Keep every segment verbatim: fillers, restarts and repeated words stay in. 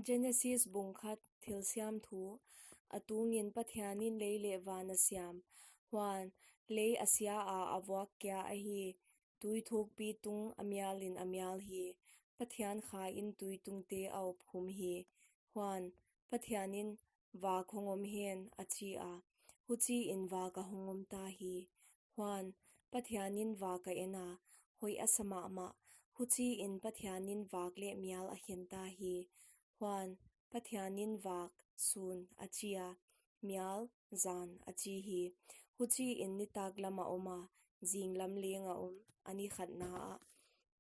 Genesis bung khat, thilsiam thu. A tungin Pathianin lei leh van a siam. Huan, lei a sia a, a vuak kia ahi. Tui thukpi tung a mialin a mial hi. Pathian khain tui tungte a opkhum hi. Huan, Pathianin, vak hong om hen, a chi a. Huchiin vak a hong om ta hi. Huan, Pathianin vak a en a, hoih a sa mahmah. Huchiin Pathianin vak leh mial a khen ta hi. Huan, Pathianin vak, sun, a chi a, mial, zan, a chi hi. Huchiin nitaklam a om a, zinglam leng a om, a ni khatna ah.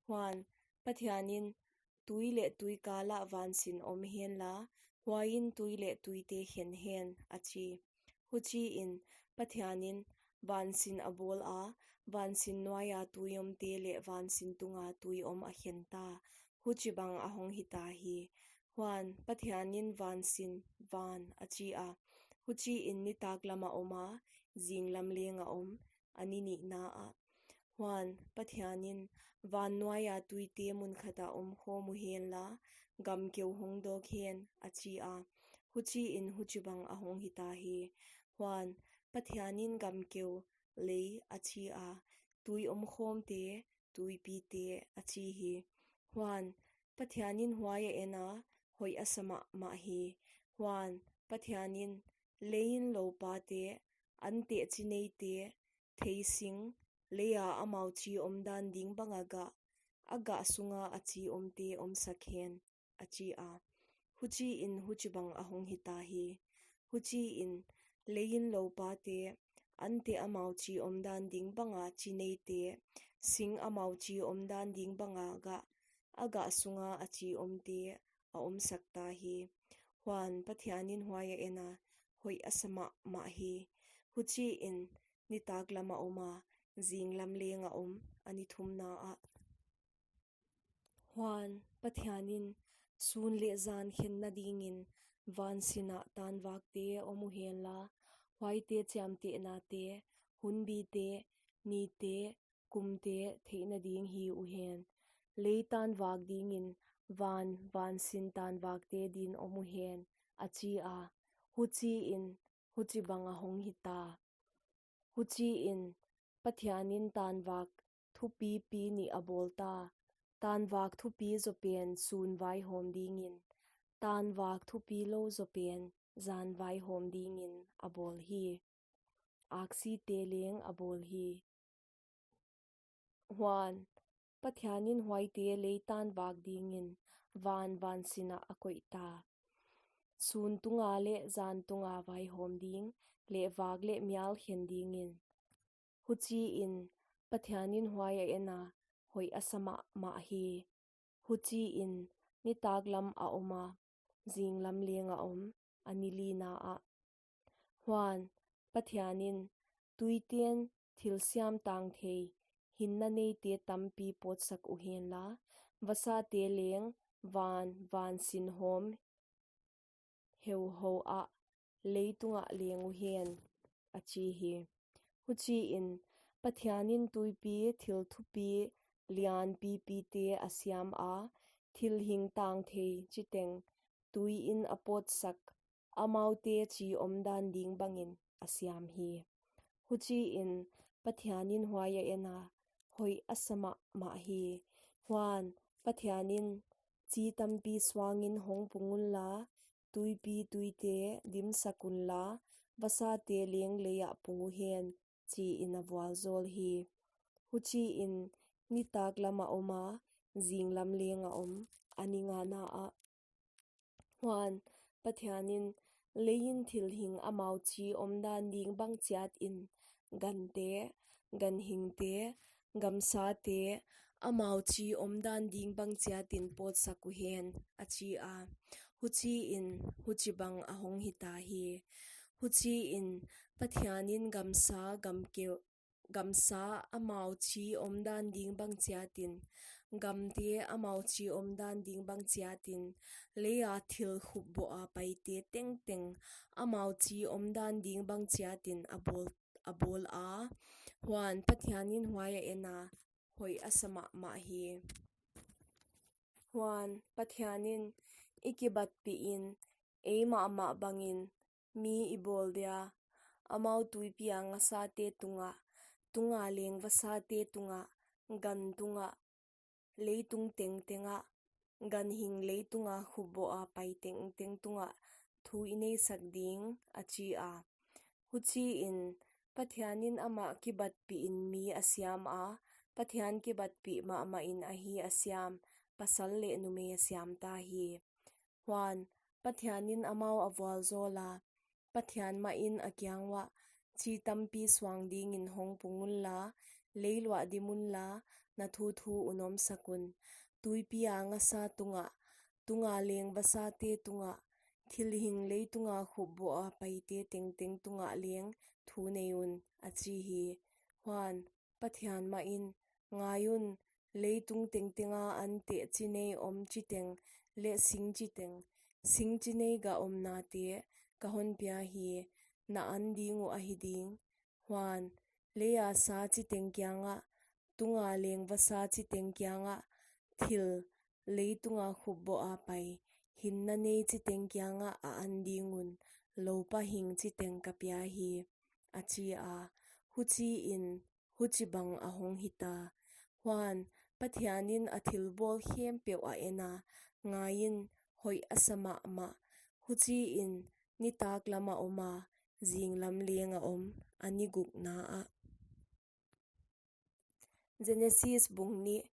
Huan, Pathianin, tui leh tui kalah vansin om hen la, huaiin tui leh tuite khen hen, a chi. Huchiin, Pathianin, vansin a bawl a, vansin nuaia tui omte leh vansin tunga tui om a khen ta. Huchibang a hong hita hi. Huan, Pathianin vansin, van, a chi a. Huchiin nitaklam a om a, zinglam leng a om, a ni nihna ah. Huan, Pathianin, van nuaia tuite mun khata om khawm uhen la, gamkeu hong dawk hen, a chi a. Huchiin huchibang a hong hita hi. Huan, Pathianin gamkeu, lei, a chi a. Tui om khawmte, tuipite, a chi hi. Huan, Pathianin huai a en a, hoih a sa mahmah hi. Huan, Pathianin, leiin lopate, anteh chi neite, theising, leia amau chi omdan ding banga gah, a gah sunga a chi omte omsak hen, a chi a. Huchiin huchibang a hong hita hi. Huchiin, leiin lopate, anteh amau chi omdan ding banga chi neite, sing amau chi omdan ding banga gah, a gah sunga a chi omte, a omsak ta hi. Huan, Pathianin huai a en a, hoih a sa mahmah hi. Huchiin, nitaklam a om a, zinglam leng a om, a ni thumna ah. Huan, Pathianin, sun leh zan khenna dingin, vansin ah tanvakte om uhen la, huaite chiamtehnate, hunbite, nite, kumte theihna ding hi uhen. Lei tanvak dingin, van, vansin tanvakte din om uhen, a chi a. Huchiin, huchibang a hong hita. Huchiin, Pathianin tanvak thupipi nih a bawl ta. Tanvak thupi zopen sun vaihawm dingin, tanvak thupi lou zopen zan vaihawm dingin a bawl hi. Aksite leng a bawl hi. Huan, Pathianin huaite lei tanvak dingin van vansin ah a koih ta. Sun tunga leh zan tunga vaihawm ding, leh vak leh mial khen dingin. Huchiin, Pathianin huai a en a, hoih a sa mahmah hi. Huchiin, nitaklam a om a, zinglam leng a om, a ni lina ah. Huan, Pathianin, tuiten thilsiam tang thei, hinna neite tampi pawtsak uhen la, vasate leng van, vansin hawm heuhou ah, leitungah leng uhen, a chi hi. Huchiin, Pathianin tuipi thil thupi lianpipite a siam a, thil hing tang thei chiteng tuiin a pawtsak, amaute chi omdan ding bangin a siam hi. Huchiin, Pathianin huai a en a, hoih a sa mahmah hi. Huan, Pathianin, chi tampi suangin hong pung un la, tuipi tuite dimsak un la, vasate leng leiah pung uhen, chiin a vualzawl hi. Huchiin, nitaklam a om a, zinglam leng a om, a ni ngana ah. Huan, Pathianin, leiin thil hing amau chi omdan ding bang chiatin, gante, ganhingte, gamsate, amau chi omdan ding bang chiatin pawtsak uhen, a chi a. Huchiin, huchibang a hong hita hi. Huchiin, Pathianin gamsa, gamkeu, gamsa amau chi omdan ding bang chiatin, gamte amau chi omdan ding bang chiatin, leia thil khupboh a paite tengteng amau chi omdan ding bang chiatin a bawl, a bawl a. Huan, Pathianin huai a en a, hoih a sa mahmah hi. Huan, Pathianin, i kibatpihin, ei mahmah bangin mi i bawl dia, amau tuipi a ngasate tungah, tunga leng vasate tungah, gan tungah, leitung tengtengah, ganhing leitunga khupboh a pai tengteng tungah thu i neisak ding, a chi a. Huchiin, Pathianin amah kibatpihin mi a siam a, Pathian kibatpih mahmahin ahi a siam, pasal leh numei a siam ta hi. Huan, Pathianin amau a vualzawl a, Pathian mahin a kiang uah, chi tampi suang dingin hong pung unla, lei luah dim unla, na thuthu un omsak un. Tuipi a ngasa tungah, tunga leng vasate tungah, thilhing leitunga khupboh a paite tengteng tungah leng thu nei un, a chi hi. Huan, Pathian mahin, ngai un, leitung tengtenga anteh chi nei om chiteng, leh sing chiteng, sing chi nei gah omnate, ka hon pia hi, na an ding uh ahi ding. Huan, leia sa chiteng kiangah, tunga leng vasa chiteng kiangah, thil, leitunga khupboh a pai, hinna nei chiteng kiangah a an ding un, loupa hing chiteng ka pia hi, a chi a. Huchiin, huchibang a hong hita. Huan, Pathianin a thilbawl khempeuh a en a, ngaiin, hoih a sa mahmah. Huchiin, nitak lam a om a, zinglam leng a om, a ni gukna ah. Genesis bung nih.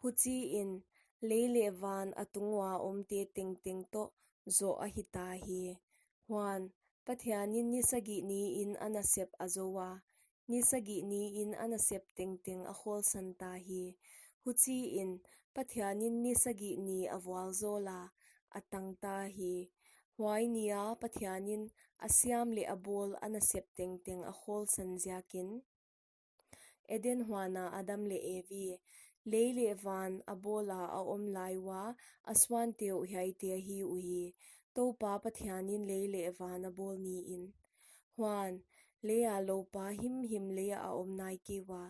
Huchiin, lei leh van a tung ua omte tengteng toh zoh a hita hi. Huan, Pathianin ni sagih niin a nasep a zou a, ni sagih niin a nasep tengteng a khawlsan ta hi. Huchiin, Pathianin ni sagih ni a vualzawl a, a tang ta hi. Huai nia Pathianin a siam leh a bawl a nasep tengteng a khawlsan ziakin, Eden huana Adam leh Evi, lei leh van a bawl a a om lai ua, a suante uh hiaite ahi uhi, Toupa Pathianin lei leh van a bawl niin. Huan, leia loupa himhim lei ah a om nai kei ua,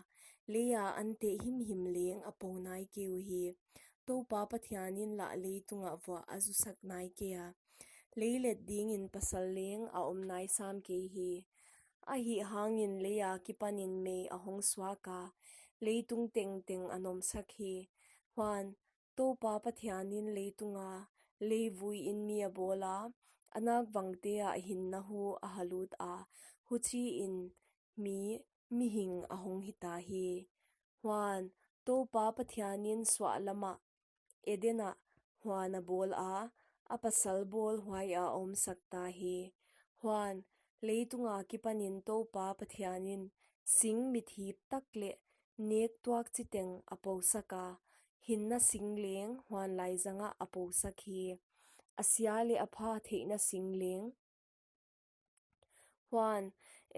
leia anteh himhim leng a po nai kei uhi, Toupa Pathianin lah leitungah vuah a zusak nai kei a, lei let dingin pasal leng a om nai sam kei hi. Ahihhangin lei akipanin mei a hong suak a, leitung tengteng a nomsak hi. Huan, Toupa Pathianin leitunga, leivuiin mi a bawl a, a nakvangte ah hinna hu a halut a, huchiin mi, mihing a hong hita hi. Huan, Toupa Pathianin suahlamah, Eden ah, huan a bawl a, a pasal bawl huai a omsak ta hi. Huan, leitung akipanin Toupa Pathianin, sing mithip tak leh, nek tuak chiteng a posak a, hinna sing leng huan laizangah a posak hi. A sia leh a pha theihna sing leng. Huan,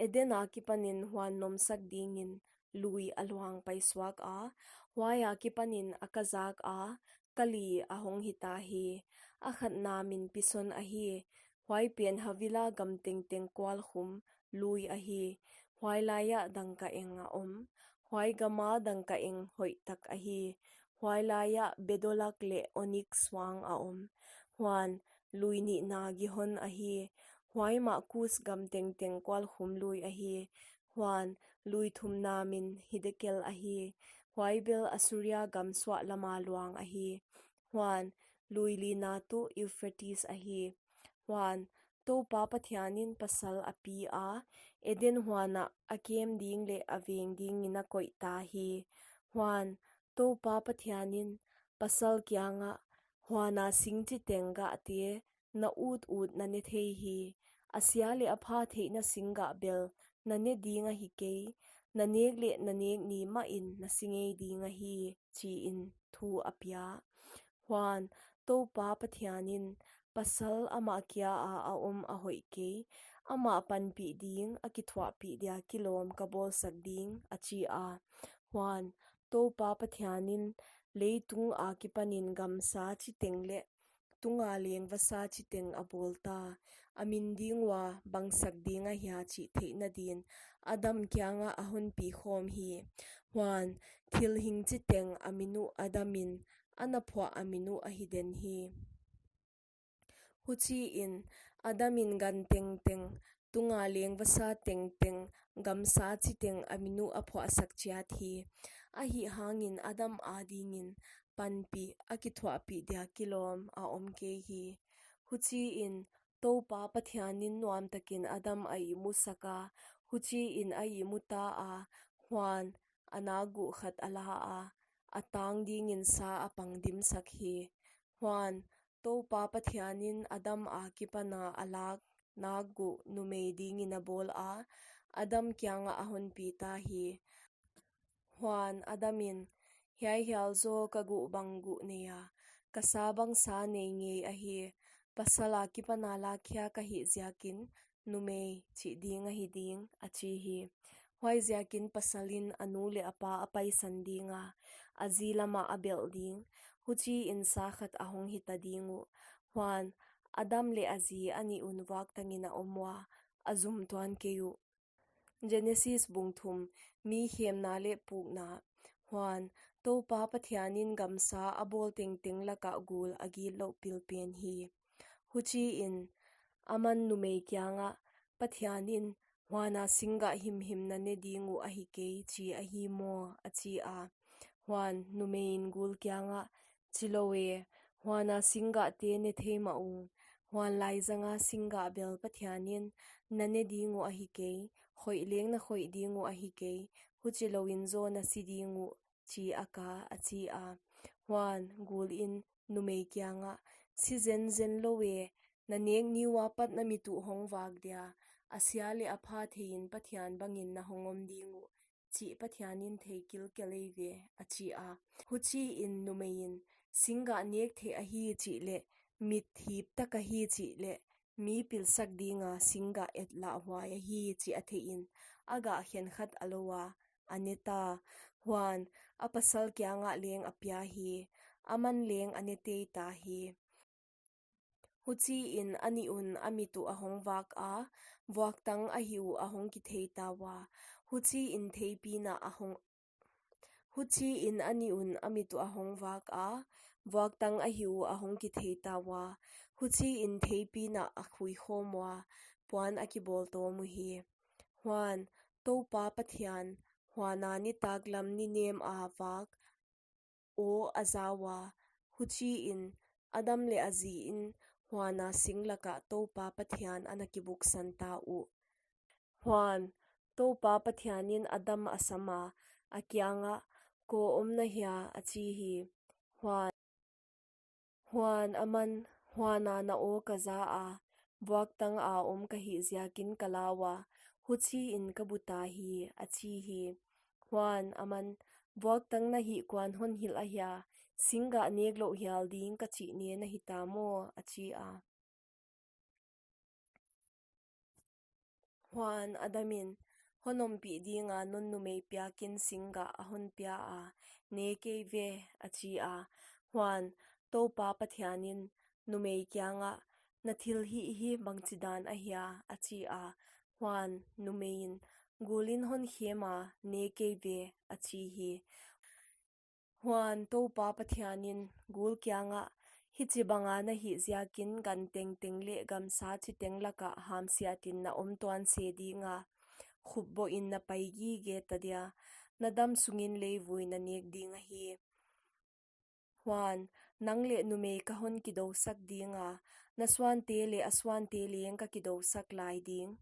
Eden akipanin huan nomsak dingin lui a luang paisuak a, huai akipanin a kazak a, kali a hong hita hi. A khatna min Pison ahi, huai pen Havila gam tengteng kualkhum lui ahi. Huai laiah dangkaeng a om, huai gama dangkaeng hoihtak ahi. Huai laiah bedolak leh onik suang a om. Huan, lui nihna Gihon ahi, huai mah Kus gam tengteng kualkhum lui ahi. Huan, lui thumna min Hiddekel ahi, huai bel Assuria gam suahlama luang ahi. Huan, lui lina tuh Euphrates ahi. Huan, Toupa Pathianin pasal a pi a, Eden huanah a kem ding leh a veng dingin a koih ta hi. Huan, Toupa Pathianin pasal kiangah, huana sing chiteng gahte na utut na ne thei hi. A sia leh a pha theihna sing gah bel na ne ding ahi kei, na nek leh na nek ni mahin na si ngei ding ahi, chiin thu a pia. Huan, Toupa Pathianin, pasal amah kia a a om a hoih kei, amah panpih ding a kithuahpih dia kilawm ka bawlsak ding, a chi a. Huan, Toupa Pathianin, leitung akipanin gamsa chiteng leh, tunga leng vasa chiteng a bawl ta, a min ding ua bangsak ding ahia chih theihna din, Adam kiangah a honpi khawm hi. Huan, thil hing chiteng a min uh Adamin, a na phuah a min uh ahi den hi. Huchiin Adamin gan tengteng, tunga leng vasa tengteng, gamsa chiteng a min uh a phuahsak chiat hi. Ahihhangin Adam adingin panpih a kithuahpih dia kilawm a om kei hi. Huchiin Toupa Pathianin nuamtakin Adam a ihmusak a, huchiin a ihmu ta a, huan a nakguh khat a la a, a tang dingin sa a pang dimsak hi. Huan Toupa Pathianin Adam akipana a lak nakguh numei dingin a bawl a, Adam kiangah a honpi ta hi. Huan Adamin, hiai hial zaw ka guh bang guh nei a, ka sa bang sa nei ngei ahi, pasal akipana lak khia ka hih ziakin, numei chih ding ahi ding, a chi hi. Huaiziakin pasalin a nu leh a pa a paisan ding a, a zi lamah a belh ding, huchiin sa khat a hong hita ding uh. Huan Adam leh a zi a nih un vuaktangin a om ua, a zum tuan kei uh. Genesis bung thum, mi khemna leh pukna. Huan Toupa Pathianin gamsa a bawl tengteng lakah gul a gitlouh pilpen hi. Huchiin aman numei kiangah, Pathianin, huana singgah himhim na ne ding uh ahi kei chi ahi maw, a chi a. Huan numeiin gul kiangah, chi lou e, huana singgahte ne thei mah ung. Huan laizanga singgah bel Pathianin, na ne ding uh ahi kei, khoih leng na khoih ding uh ahi kei, huchilouin zaw na si ding uh, chi a ka, a chi a. Huan gulin numei kiangah, si zenzen lou e, na nek ni ua pat na mit uh hong vak dia, a sia leh a pha theiin Pathian bangin na hong om ding uh, chih Pathianin thei kilkel ei ve, a chi a. Huchiin numeiin, singgah nek theih ahi chih leh, mit hip tak ahi chih leh, mi pilsak dinga singgah et lah huai ahi chih a theihin, a gah khenkhat a lou a, a ne ta. Huan a pasal kiangah leng a pia hi, aman leng a ne tei ta hi. Huchiin a nih un a mit uh a hong vak a, vuaktang a hih uh a hong kithei ta ua. Huchiin theipina a hong Huchiin a nih un a mit uh a hong vak a, vuaktang a hih uh a hong kithei ta ua. Huchiin theipina a khui khawm ua, puan a kibawl tawm uhi. Huan Toupa Pathian, huana nitaklam ninem a vak, aw a za ua. Huchiin Adam leh a ziin huana sing lakah Toupa Pathian ana kibuksan ta uh. Huan Toupa Pathianin Adam a sam a, a kiangah, ko om na hia, a chi hi. Huan, huan aman, huana na aw ka za a, vuaktang a om ka hih ziakin ka la ua, huchiin ka bu ta hi, a chi hi. Huan aman, vuaktang na hih kuan hon hilh ahia, singgah nek louh hial ding ka chih ne na hi ta maw, a chi a. Huan Adamin, hon ompih dinga non numei piakin singgah a hon pia a, ne kei ve, a chi a. Huan Toupa Pathianin numei kiangah, na thilhih hi bangchidan ahia, a chi a. Huan numeiin, gulin hon khem a, ne kei ve, a chi hi. Huan Toupa Pathianin gul kiangah, hichibanga na hih ziakin gan tengteng leh gamsa chiteng lakah hamsiatin na om tuan se dinga, khupbohin na pai gige ta dia, na dam sungin leivui na nek ding ahi. Huan, nang leh numei ka hon kidousak dinga, na suante leh a suante leng ka kidousak lai ding.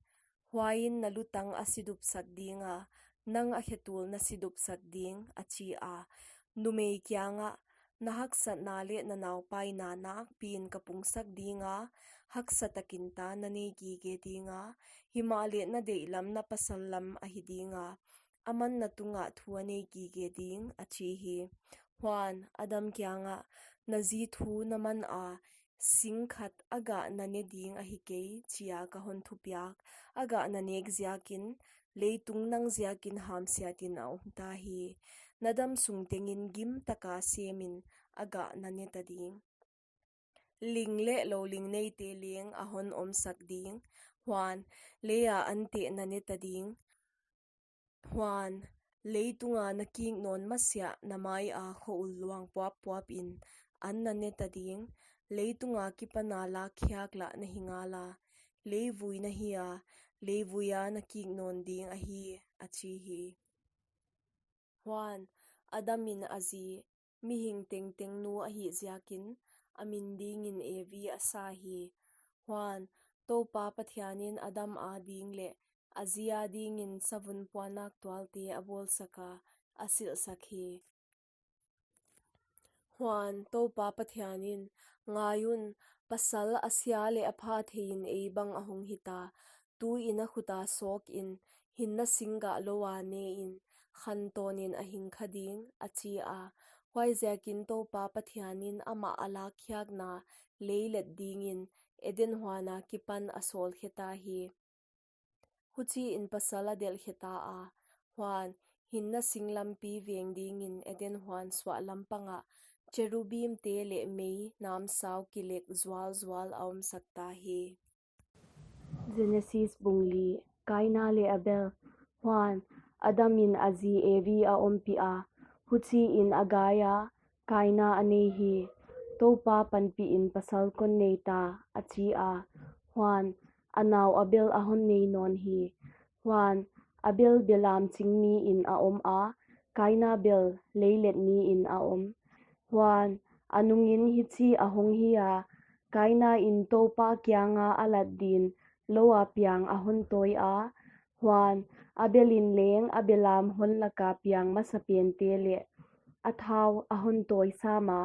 Huaiin na lutang a sidupsak dinga, nang a khetul na sidupsak ding, a chi a. Numei kiangah, na haksatna leh na naupaina nakpiin ka pungsak dinga, haksa takin ta na nei gige dinga, himahleh na deihlam na pasal lam ahi dinga, aman na tungah thu a nei gige ding, a chi hi. Huan Adam kiangah, na zi thu na man a, sing khat a gah na ne ding ahi kei, chia ka hon thupiak, a gah na nek ziakin, leitung nang ziakin hamsiatin a om ta hi. Na dam sung tengin gim taka semin a gah na ne ta ding. Ling leh louling neite leng a hon omsak ding, huan leia anteh na ne ta ding. Huan leitunga na kik nawn masiah na maia khoul luang puappuapin an na ne ta ding, leitung akipana lakkhiak lah na hi ngala, leivui na hi a, leivuia na kik nawn ding ahi, a chi hi. Huan, Adamin a zi, mihing tengteng nu ahih ziakin, a min dingin Evi a sa hi. Huan, Toupa Pathianin Adam ading leh a zi adingin savun puannak tualte a bawlsaka, a silhsak hi. Huan, Toupa Pathianin, ngai un, pasal a sia leh a pha theiin ei bang a hong hita, tuin a khuta sawkin, hinna sing gah loua nein, khantawnin a hing kha ding, a chi a. Huaiziakin Toupa Pathianin amah a lakkhiakna lei let dingin Eden huan akipan a sawlkheta hi. Huchiin pasal a delhkheta a, huan, hinna sing lampi veng dingin Eden huan suahlam pangah, cherubimte leh mei namsau kilek zualzual a omsakta hi. Genesis bung li, Kaina leh Abel. Huan, Adamin a zi Evi a ompih a, huchiin a gaia, Kaina a nei hi. Toupa panpihin pasal kon neita, a chi a. Huan, a nau Abel a hon nei nawn hi. Huan, Abel belam ching niin a om a, Kaina bel leilet niin a om. Huan, a nungin hichi a hong hi a, Kainain Toupa kianga a lat din, loua piang a hon tawi a. Huan, Abelin leng a belam hon laka piang masapente leh a thau a hon tawi sam a.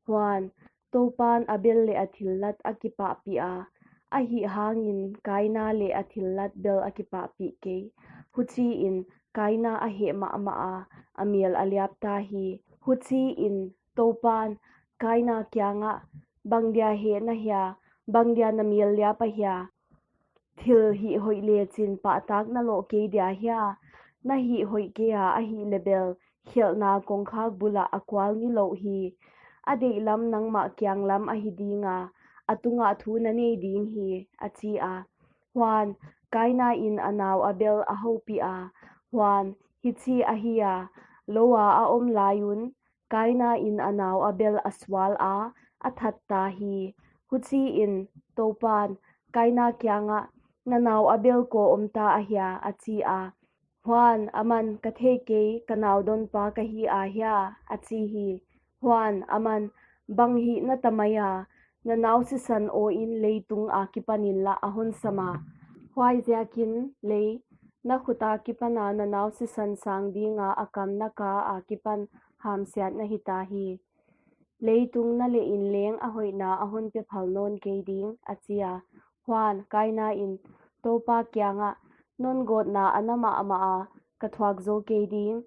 Huan, Toupan Abel leh a thillat a kipahpih a, ahihhangin Kaina leh a thillat bel a kipahpih kei. Huchiin, Kaina a heh mahmah a, a mel a liapta hi. Huchiin, Toupan, Kaina kiangah, bangdia heh na hia, bangdia na mel liap ahia? Thil hihhoih lechin pahtak na loh kei dia hia? Na hihhoih kei a, ahihleh bel, khelhna kongkhak bulah a kual nilouh hi. A deihlam nangmah kianglam ahi dinga, a tungah thu na nei ding hi, a chi a. Huan, Kainain a nau Abel a houpih a. Huan, hichi ahi a, loua a om lai un, Kainain a nau Abel a sual a, a thatta hi. Huchiin, Toupan, Kaina kiangah, na nau Abel kaw omta ahia, a chi a. Huan, aman, ka thei kei, ka nau donpa ka hi ahia, a chi hi. Huan, aman, bang hih na ta mai a, na nau sisan awin leitung akipanin lah a hon sam a. Huaiziakin, lei, na khut akipana na nau sisan sang dinga a kam na ka akipan hamsiat na hita hi. Leitung na lehin leng a hoihna a hon pe phal nawn kei ding, a chi a. Huan, Kainain, Toupa kiangah, non gawtna a na mahmah a, ka thuak zou kei ding.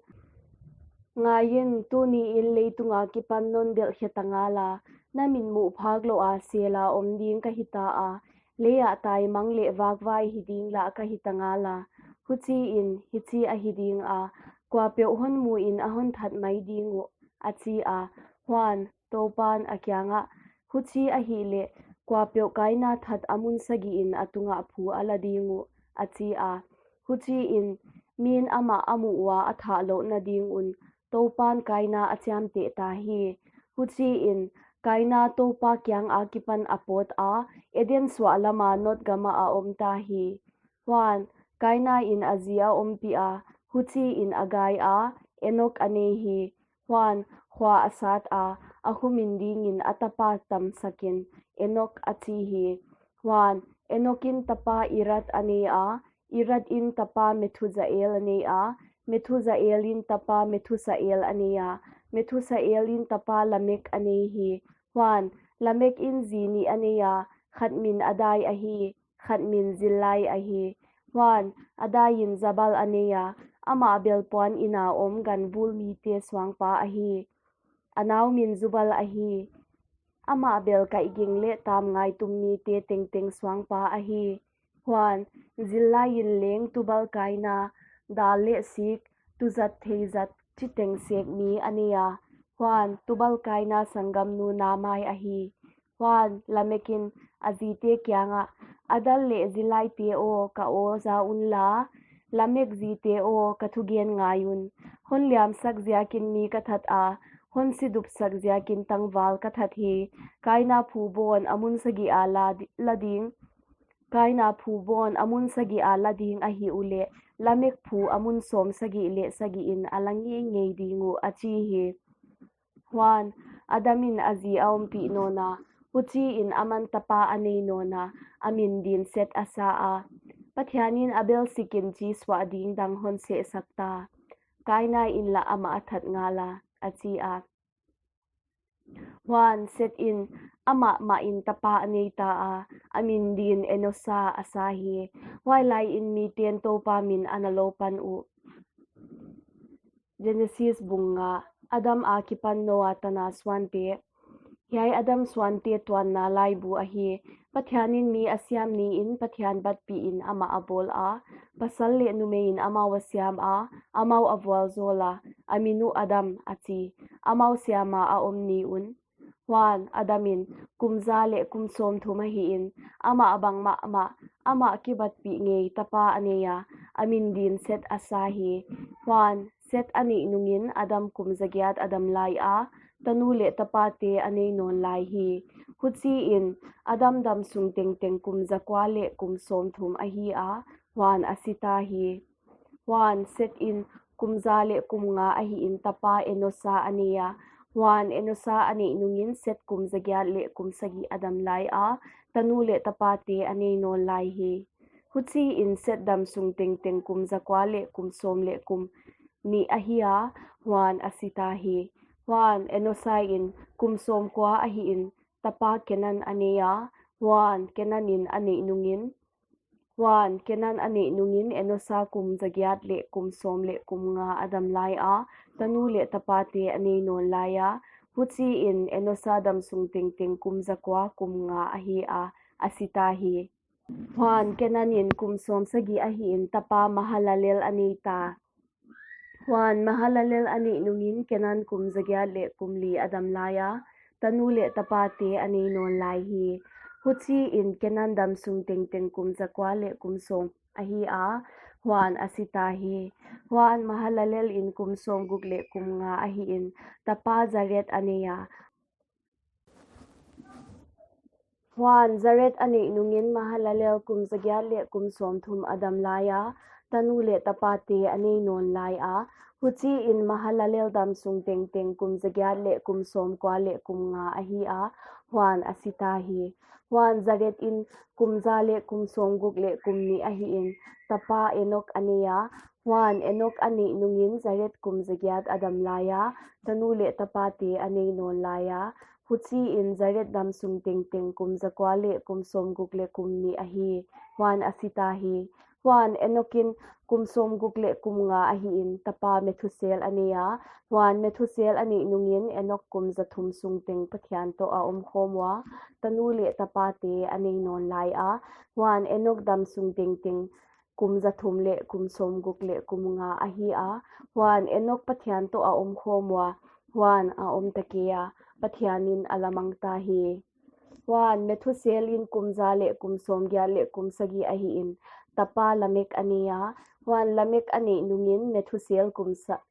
Ngaiin, tuniin leitung akipan non delhkheta ngala, na mitmuh phak louha sela om ding ka hita a, leiah taimang leh vakvai hi ding lah ka hita ngala. Huchiin, hichi ahi dinga, kuapeuh hon muin a hon that mai ding uh, a chi a. Huan, Toupan a kiangah, huchi ahihleh, kuapeuh Kaina that a mun sagihin a tungah phu a la ding uh, a chi a. Huchiin, min amah a muh ua a thah louhna ding un, Toupan Kaina a chiamtehta hi. Huchiin, Kaina Toupa kiang akipan a pawt a, Eden suahlama Nod gamah a omta hi. Huan, Kainain a zi a ompih a, huchiin a gai a, Enok a nei hi. Huan, khua a sat a, a khumin dingin a tapa tamsakin, Enok a chi hi. Huan, Enokin tapa Irad a nei a, Iradin tapa Methujael a nei a, Methujaelin tapa Methusael a nei a, Methusaelin tapa Lamek a nei hi. Huan, Lamekin zi nih a nei a, khat min Adai ahi, khat min Zillai ahi. Huan, Adaiin Jabal a nei a, amah bel puan ina om ganvul mite suangpa ahi. A nau min Jubal ahi. Amah bel kaihging leh tamngai tum mite tengteng suangpa ahi. Huan, Zillaiin leng Tubal Kaina, dal leh sik, tuzat theizat, chiteng sek mi a nei a. Huan, Tubal Kaina sanggamnu Naamai ahi. Huan, Lamekin a zite kiangah, Adal leh Zillaite aw, ka aw za unla, Lamek zite aw, ka thugen ngai un. Hon liamsak ziakin mi ka that a, Hon si dupsak ziakin tangval ka that hi. Kaina phubawn a mun sagih a la di-, la ding. Kaina phubawn a mun sagih a la ding ahih uleh, Lamek phu a mun sawmsagih leh sagih in a la ngeingei ding uh, a chi hi. Huan, Adam in a zi a ompih nawn a, huchiin aman tapa a nei nawn a, a min din Set a sa a. Pathianin Abel sikin chi suah ding dang hon sehsak ta. Kaina in lah amah a that ngal a, a chi a. Huan, Set in amah mahin tapa a nei ta a, a min din Enosa a sa hi. Huailaiin miten Toupa min a na lou pan uh. Genesis bung nga. Adam akipan Noa tana suante. Hiai Adam suante tuanna laibu ahi. Pathianin mi a siam niin Pathian batpihin amah a bawl a. Pasal leh numeiin amau a siam a, amau a vualzawl a, a min uh Adam a chi. Amau siama a om ni un. Huan, Adam in kum za leh kum sawmthum ahihin, amah bang mahmah, amah kibatpih ngei tapa a nei a, a min din Set a sa hi. Huan, Set a neih nungin Adam kum zagiat a dam lai a, tanu leh tapate a nei nawn lai hi. Huchiin, Adam damsung tengteng kum zakua leh kum sawmthum ahi a, huan a si ta hi. Huan, Set in kum za leh kum nga ahihin tapa Enosa a nei a. Huan, Enosa a neih nungin Set kum zagiat leh kum sagih a dam lai a, tanu leh tapate a nei nawn lai hi. Huchiin Set damsung tengteng kum zakua leh kum sawm leh kum nih ahi a, huan a si ta hi. Huan, Enosa in kum sawmkua ahihin tapa Kenan a nei a. Huan, Kenan in a neih nungin Huan, Kenan a neih nungin Enosa kum zagiat leh kum sawm leh kum nga a dam lai a, tanu leh tapate a nei nawn lai a. Huchiin, Enosa damsung tengteng kum zakua kum nga ahi a, a si ta hi. Huan, Kenan in kum sawmsagih ahihin tapa Mahalalel a nei ta. Huan, Mahalalel a neih nungin Kenan kum zagiat leh kum li a dam lai a, tanu leh tapate a nei nawn lai hi. Huchiin, Kenan damsung tengteng kum zakua leh kum sawm ahi a, huan a si ta hi. Huan, Mahalalel in kum sawmguk leh kum nga ahihin tapa Jared a nei a. Huan, Jared a neih nungin Mahalalel kum zagiat leh kum sawmthum a dam lai a, tanu leh tapate a nei nawn lai a. Huchiin, Mahalalel damsung tengteng kum zagiat leh kum sawmkua leh kum nga ahi a, huan a si ta hi. Huan, Jared in kum za leh kum sawmguk leh kum nih ahihin tapa Enok a nei a. Huan, Enok a neih nungin Jared kum zagiat a dam lai a, tanu leh tapate a nei nawn lai a. Huchiin, Jared damsung tengteng kum zakua leh kum sawmguk leh kum nih ahi, huan a si ta hi. Huan, Enok in kum sawmguk leh kum nga ahihin tapa Methusel a nei a. Huan, Methusel a neih nungin Enok kum zathum sung teng Pathian toh a omkhawm ua, tanu leh tapate a nei nawn lai a. Huan, Enok damsung tengteng kum zathum leh kum sawmguk leh kum nga ahi a. Huan, Enok Pathian toh a omkhawm ua, huan a om ta kei a, Pathianin a la mang ta hi. Huan, Methusel in kum za leh kum sawmgiat leh kum sagih ahihin tapa Lamek a nei a. Huan, Lamek a neih nungin Methusel kum sa-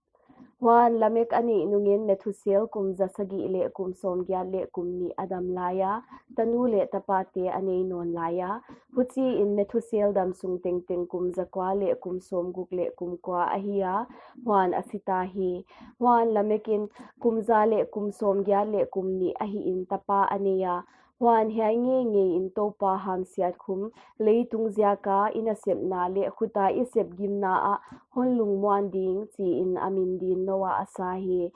Huan, Lamek a neih nungin Methusel kum zasagih leh kum sawmgiat leh kum nih a dam lai a, tanu leh tapate a nei nawn lai a. Huchiin, Methusel damsung tengteng kum zakua leh kum sawmguk leh kum kua ahi a, huan a si ta hi. Huan, Lamek in kum za leh kum sawmgiat leh kum nih ahihin tapa a nei a. Huan, hiai ngeingeiin Toupa hamsiat khum, leitung ziaka i nasepna leh khuta i sepgimna ah hon lungmuan ding, chiin a min din Noa a sa hi.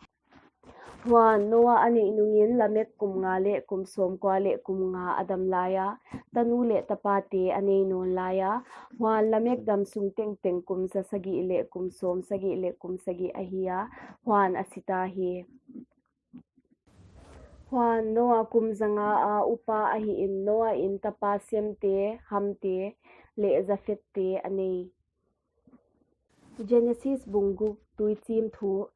Huan, Noa a neih nungin Lamek kum nga leh kum sawmkua leh kum nga a dam lai a, tanu leh tapate a nei nawn lai a. Huan, Lamek damsung tengteng kum zasagih leh kum sawmsagih leh kum sagih ahi a, huan a si ta hi. Huan, Noa kum zanga a upa ahihin Noa in tapa Semte, Hamte leh Japhette a nei. Genesis bung guk. Tuichim thu.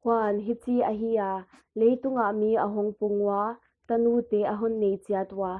Huan, hichi ahi a, leitungah mi a hong pung ua, tanute a hon nei chiat ua,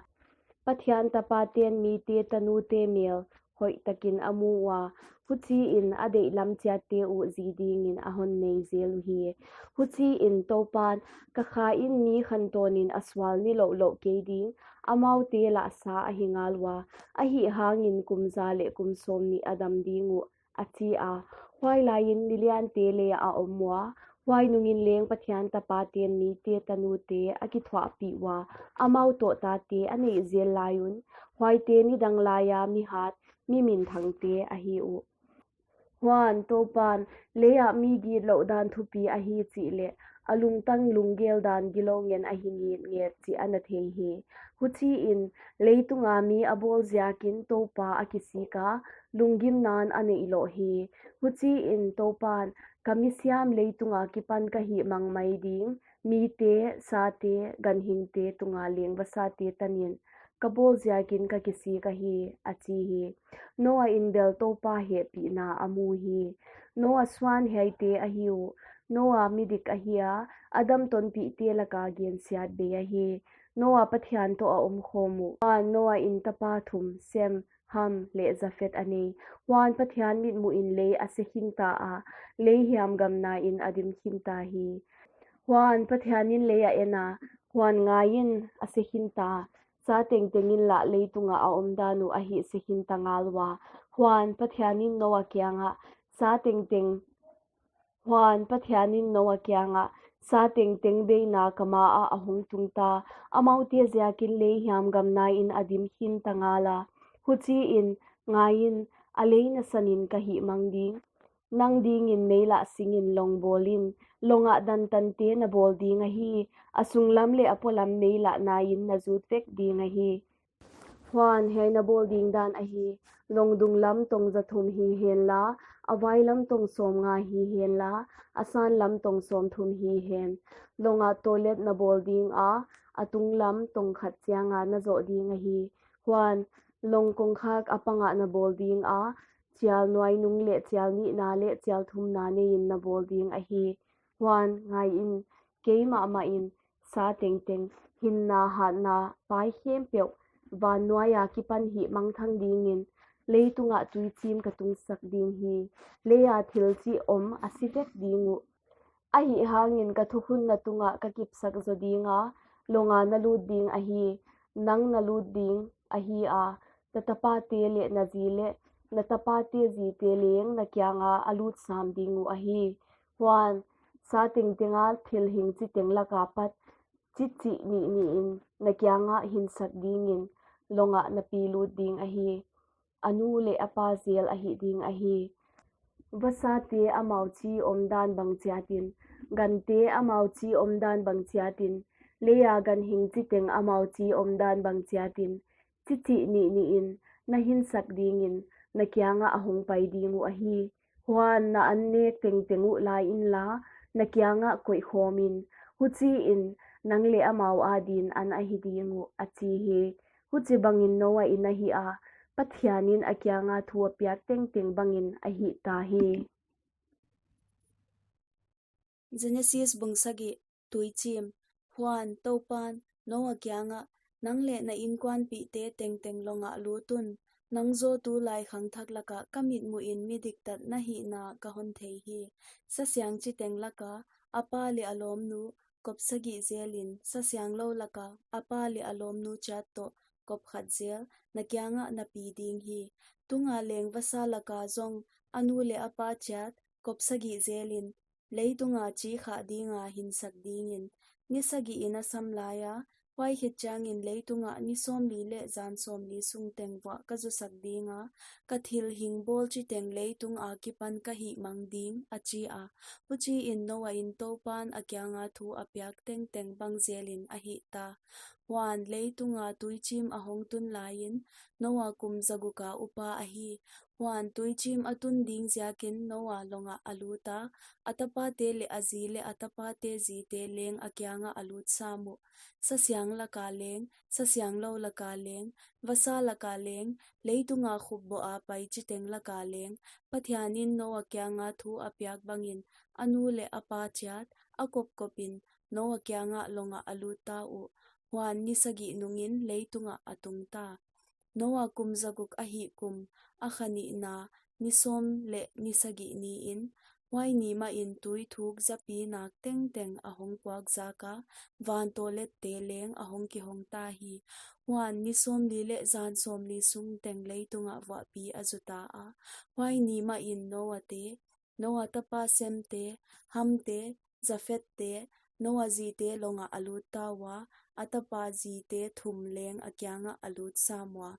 Pathian tapaten mite tanute mel hoihtakin a mu ua, huchiin a deihlam chiatte uh zi dingin a hon nei zel uhi. Huchiin Toupan, ka kha in mi khantawnin a sual ni loulouh kei ding, amaute lah sa ahi ngal ua, ahihhangin kum za leh kum sawmnih a dam ding uh, a chi a. Huai laiin miliante leia a om ua, huai nungin leng Pathian tapaten mite tanute a kithuahpih ua, amau toh tate a neih zel lai un, huaite nidang laia mihat, mi minthangte ahi uh. Huan Toupan, leiah mi gitlouh dan thupi ahi chih leh, a lungtang lunggel dan gilou ngen ahi ngitnget chih a na thei hi. Huchiin, leitunga mi a bawl ziakin Toupa a kisik a, lunggimna'n a neih loh hi. Huchiin Toupan, ka misiam leitunga kipan ka hihmang mai ding, mite, sate, ganhingte tunga leng vasate tanin, ka bawl ziakin ka kisik ahi, a chi hi. Noain bel Toupa hehpihna a mu hi. Noa suan hiaite ahi uh. Noa midik ahi a, Adam tonpihte laka gensiatbei ahi. Noa Pathian toh a omkhawm uh. Huan Noain tapa thum, Sem, Ham leh Jafet a nei. Huan Pathian mitmuhin lei a se khinta a, lei hiamgamnain a dim khinta hi. Huan Pathianin lei a en a, huan ngaiin, a se khinta, sa tengtengin lah leitunga a omdan uh a hihse khinta ngal ua. Huan Pathianin Noa kiangah, sa tengteng Huan Pathianin Noa kiangah, sa tengteng beina ka maah a hong tungta, amaute ziakin lei hiamgamnain a dim khinta ngala. Huchiin, ngaiin, a lei nasanin ka hihmang ding. Nang dingin meilah singin long bawlin, longah dantante na bawl ding ahi, a sunglam leh a polam meilah naiin na zut vek ding ahi. Huan hiai na bawl ding dan ahi, long dunglam tong za thum hi henla, a vailam tong sawmnga hi henla, a sanlam tong sawmthum hi hen. Longah tawlet na bawl ding a, a tunglam tong khat chianga na zoh ding ahi. Huan long kongkhak a pangah na bawl ding a, chial nuai nung leh chial nihna leh chial thumna neiin na bawl ding ahi. Huan ngaiin, keimahmahin, sa tengteng, hinna hatna pai khempeuh, van nuaia kipan hihmangthang dingin, leitungah tuichim ka tungsak ding hi. Leia thil chih om a si vek ding uh. Ahihhangin ka thukhun na tungah ka kipsak zo dinga, longa na lut ding ahi, nang na lut ding ahi a, na tapate leh na zi leh, na tapate zite leng na kianga a lut sam ding uh ahi. Huan, sa tengtenga thil hing chiteng laka pat, chichih nihnihin, na kiangah hinsak dingin, longah na pi lut ding ahi. A nu leh a pa zel a hih ding ahi. Vasate amau chi omdan bang chiatin, gante amau chi omdan bang chiatin, leia ganhing chiteng amau chi omdan bang chiatin, chichih nihnihin, na hinsak dingin, na kiangah a hong pai ding uh ahi. Huan na an nek tengteng uh la inla, na kiangah koihkhawmin, huchiin, nang leh amau adin an ahi ding uh, a chi hi. Huchibangin Noain a hih a, Pathianin a kianga thu a piak tengteng bangin a hihta hi. Genesis bung sagih, tuichim. Huan, Toupan, Noa kiangah, nang leh na inkuanpihte tengteng longah lut un, nang zaw tulai khangthak lakah ka mitmuhin mi diktat na hihna ka hon thei hi. Sasiang chiteng laka, a pa leh a lawmnu, kop sagih zelin, sasiang lou laka, a pa leh a lawmnu chiat toh, kop khat zel, na kiangah na pi ding hi. Tunga leng vasa laka zong, a nu leh a pa chiat, kop sagih zelin, leitunga chi khah dinga hinsak dingin, ni sagihin a sam laia, huai khit chiangin leitungah ni sawmli leh zan sawmli sung teng vuah ka zusak dinga, ka thil hing bawl chiteng leitung akipan ka hihmang ding, a chi a. Huchiin Noain Toupan a kianga thu a piak tengteng bang zelin a hihta. Huan leitunga tuichim a hong tun laiin, Noa kum zaguka upa ahi. Huan tuichim a tun ding ziakin Noa longah a luta, a tapate leh a zi leh a tapate zite leng a kiangah a lut sam uh. Sasiang laka leng, sasiang lou laka leng, vasa laka leng, leitunga khupboha pai chiteng laka leng, Pathianin Noa kianga thu a piak bangin, a nu leh a pa chiat, a kopkopin, Noa kiangah longah a luta uh. Huan ni sagih nungin leitungah a tungta. Noa kum zaguk a hih kum, a kha nihna, ni sawm leh ni sagih ni-in, huai ni mahin tui thuk zapi nak tengteng a hong puak zaka, van toh lette leng a hong kihong ta hi. Huan ni sawmli leh zan sawmli sung teng leitungah vuahpi a zuta a. Huai ni mahin Noa te, Noa tapa Sem te, Ham te, Jafet te, Noa zi te longah a lut ta ua, a tapa zi te thum leng a kiangah a lut sam ua.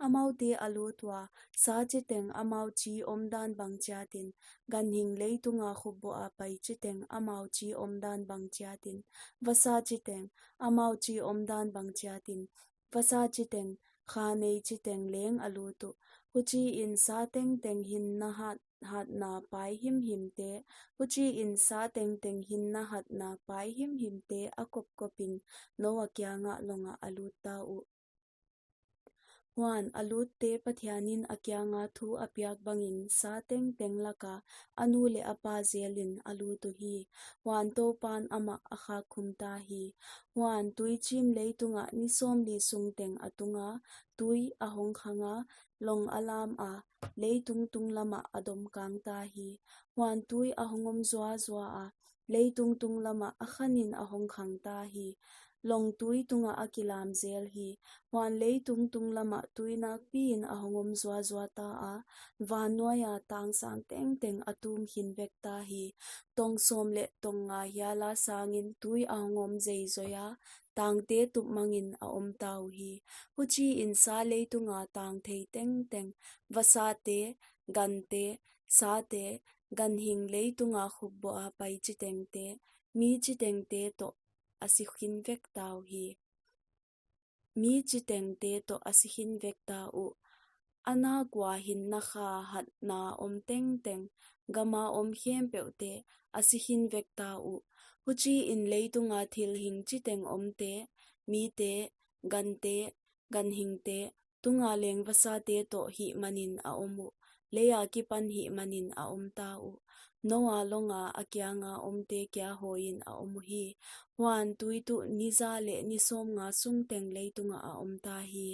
Amaute a lut ua, sa chiteng amau chi omdan bang chiatin, ganhing leitunga khupboh a pai chiteng amau chi omdan bang chiatin, vasa chiteng amau chi omdan bang chiatin, vasa chiteng, kha nei chiteng leng a lut uh. Huchiin sa tengteng hinna hat, hatna pai himhim te, huchiin sa tengteng hinna hatna pai himhim te a kopkopin Noa kiangah longah a lut ta uh. Huan a lutte Pathianin a kianga thu a piak bangin sa tengteng laka a nu leh a pa zelin a lut uhi. Huan Toupan amah a khak khum ta hi. Huan tuichim leitungah ni sawmli sung teng a tunga, tui a hong khanga, long a lama, leitung tunglamah a domkang ta hi. Huan tui a hong om zuazua a, leitung tunglamah a khanin a hong khang ta hi. Long tui tungah a kilam zel hi. Huan leitung tunglamah tui nakpiin a hong om zuazua ta a, van nuaia tang sang tengteng a tum khin vek ta hi. Tong sawm leh tong nga hiala sangin tui a hong om zeizoi a, tangte tup mangin a om ta uhi. Huchiin sa leitunga tang thei tengteng, vasate, gante, sate, ganhing leitunga khupboh a pai chitengte, mi chitengte toh a si khin vek ta uhi. Mi chitengte toh a si khin vek ta uh. A nak ua hinna kha hatna om tengteng, gama om khempeuhte a si khin vek ta uh. Huchiin leitunga thil hing chiteng omte, mite, gante, ganhingte, tunga leng vasate toh hih manin a om uh, leia kipan hih manin a om ta uh. Noa longa a kianga omte kia hoihin a om uhi. Huan tui tuh ni za leh ni sawmnga sung teng leitungah a om ta hi.